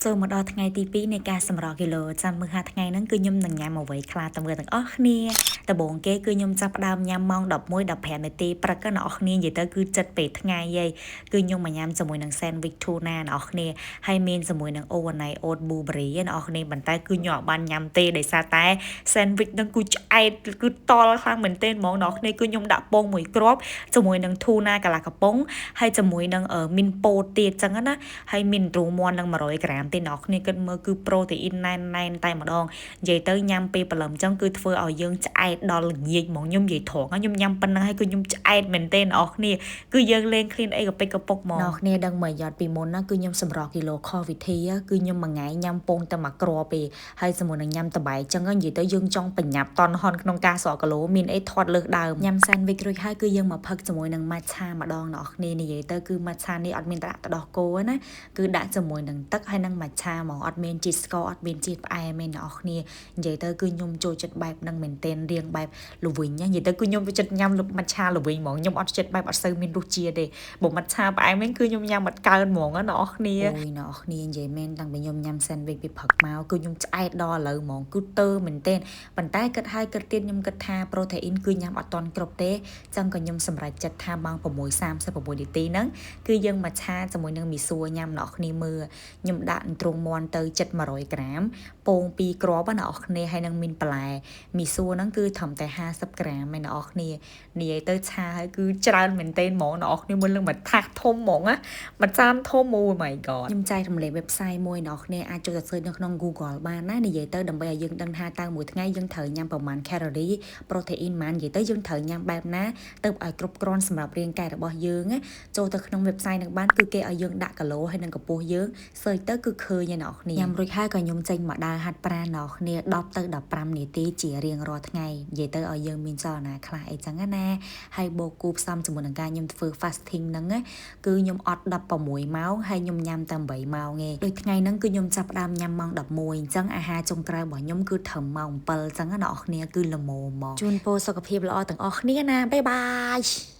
ចូលមកដល់ថ្ងៃទី2នៃការសម្រកគីឡូចាំមើលហាថ្ងៃហ្នឹងគឺខ្ញុំនឹងញ៉ាំអ្វីខ្លះទៅមើលទាំងអស់គ្នាដំបូងគេគឺខ្ញុំចាប់ផ្ដើមញ៉ាំម៉ោង11:15នាទីព្រឹកណាអ្នកគ្នានិយាយទៅគឺចិត្តពេលថ្ងៃហីគឺខ្ញុំមកញ៉ាំជាមួយនឹង sandwich tuna អ្នកគ្នាហើយមានជាមួយនឹង overnight oat blueberry អ្នកគ្នាប៉ុន្តែគឺខ្ញុំអត់បានញ៉ាំទេដោយសារតែ sandwich ហ្នឹងគឺឆ្អែតគឺតល់ខ្លាំងមែនទែនហ្មងអ្នកគ្នាគឺខ្ញុំដាក់ពងមួយគ្រាប់ជាមួយនឹង tuna កន្លះកំប៉ុងហើយជាមួយនឹងមានពោតទៀតចឹងណាហើយមានទ្រូងមាន់នឹង100ក្រាមទេអ្នកគ្នាគិតមើលគឺប្រូតេអ៊ីនណែនណែនតែម្ដងនិយាយទៅញ៉ាំពេលព្រលឹមចឹងគឺធ្វើឲ្យយើងឆ្អែតដល់ល្ងាចហ្មងខ្ញុំនិយាយត្រង់ខ្ញុំញ៉ាំប៉ុណ្ណឹងហើយគឺខ្ញុំឆ្អែតមែនទែនអ្នកគ្នាគឺយើងលេងឃ្លានអីក៏ពេចក៏ពុកហ្មងអ្នកគ្នាដឹងមកយ៉ាត់ពីមុនណាគឺខ្ញុំសម្រស់គីឡូខុសវិធីគឺខ្ញុំមួយថ្ងៃញ៉ាំពងតែមួយគ្រាប់ទេហើយជាមួយនឹងញ៉ាំតបែកចឹងនិយាយទៅយើងចង់បញ្ញាប់តន់ហន់ក្នុងការស្រកគីឡូមានអីធាត់លើសដើមញ៉ាំ sandwich រួចហើយគឺយើងមកផឹកជាមួយនឹង matcha ម្ដងអ្នកគ្នានិយាយទៅគឺ matcha នេះអត់មានដាក់ទឹកដោះគោណាគឺដាក់ជាមួយនឹងទឹកហើយនឹង matcha ហ្មងអត់មានជាតិស្ករអត់មានជាតិផ្អែមទេអ្នកគ្នានិយាយទៅគឺខ្ញុំចូលចិត្តបែបហ្នឹងមែនទែនរៀងបែបល្វីងនិយាយទៅគឺខ្ញុំចូលចិត្តញ៉ាំ matcha ល្វីងហ្មងខ្ញុំអត់ចិត្តបែបអត់សូវមានរសជាតិទេបើ matcha ផ្អែមវិញគឺខ្ញុំញ៉ាំអត់កើនហ្មងណាអ្នកគ្នាអូយអ្នកគ្នានិយាយមែនតាំងពីខ្ញុំញ៉ាំ sandwich ពីព្រឹកមកគឺខ្ញុំឆ្អែតដល់ឥឡូវហ្មងគឺទើមែនទែនប៉ុន្តែគិតហើយគិតទៀតខ្ញុំគិតថា protein គឺញ៉ាំអត់ទាន់គ្រប់ទេចឹងក៏ខ្ញុំសម្រេចចិត្តថាម៉ោង6:36នាទីហ្នឹងគឺយើងមកឆាជាមួយនឹងមីសួរញ៉ាំអ្នកគ្នាមើលខ្ញុំដាក់ទ្រូងមាន់ទៅជិត100ក្រាមពង2គ្រាប់ណាអ្នកគ្នាហើយនឹងមានបន្លែមីសួរហ្នឹងគឺត្រឹមតែ50ក្រាមឯអ្នកគ្នានិយាយទៅឆាហើយគឺច្រើនមែនទែនហ្មងអ្នកគ្នាមើលនឹងមួយថាសធំហ្មងណាមួយចានធំ Oh my god ខ្ញុំចែករំលែក website មួយអ្នកគ្នាអាចចូលទៅ search នៅក្នុង Google បានណានិយាយទៅដើម្បីឲ្យយើងដឹងថាតើមួយថ្ងៃយើងត្រូវញ៉ាំប្រមាណ calorie protein ប៉ុន្មាននិយាយទៅយើងត្រូវញ៉ាំបែបណាទៅឲ្យគ្រប់គ្រាន់សម្រាប់រាងកាយរបស់យើងណាចូលទៅក្នុង website នឹងបានគឺគេឲ្យយើងដាក់គីឡូហើយនិងកម្ពស់យើង search ទៅគឺឃើញឯអ្នកគ្នាញ៉ាំរួចហើយក៏ខ្ញុំចេញមកដើរហាត់ប្រាណអ្នកគ្នា10ទៅ15នាទីជារៀងរាល់ថ្ងៃនិយាយទៅឲ្យយើងមានចលនាខ្លះអីចឹងណាហើយបូកគូផ្សំជាមួយនឹងការខ្ញុំធ្វើ fasting ហ្នឹងគឺខ្ញុំអត់16ម៉ោងហើយខ្ញុំញ៉ាំតែ8ម៉ោងឯងដូចថ្ងៃហ្នឹងគឺខ្ញុំចាប់ផ្ដើមញ៉ាំម៉ោង11អញ្ចឹងអាហារចុងក្រោយរបស់ខ្ញុំគឺត្រឹមម៉ោង7អញ្ចឹងណាអ្នកគ្នាគឺល្មមហ្មងជូនពរសុខភាពល្អទាំងអស់គ្នាណាbye bye.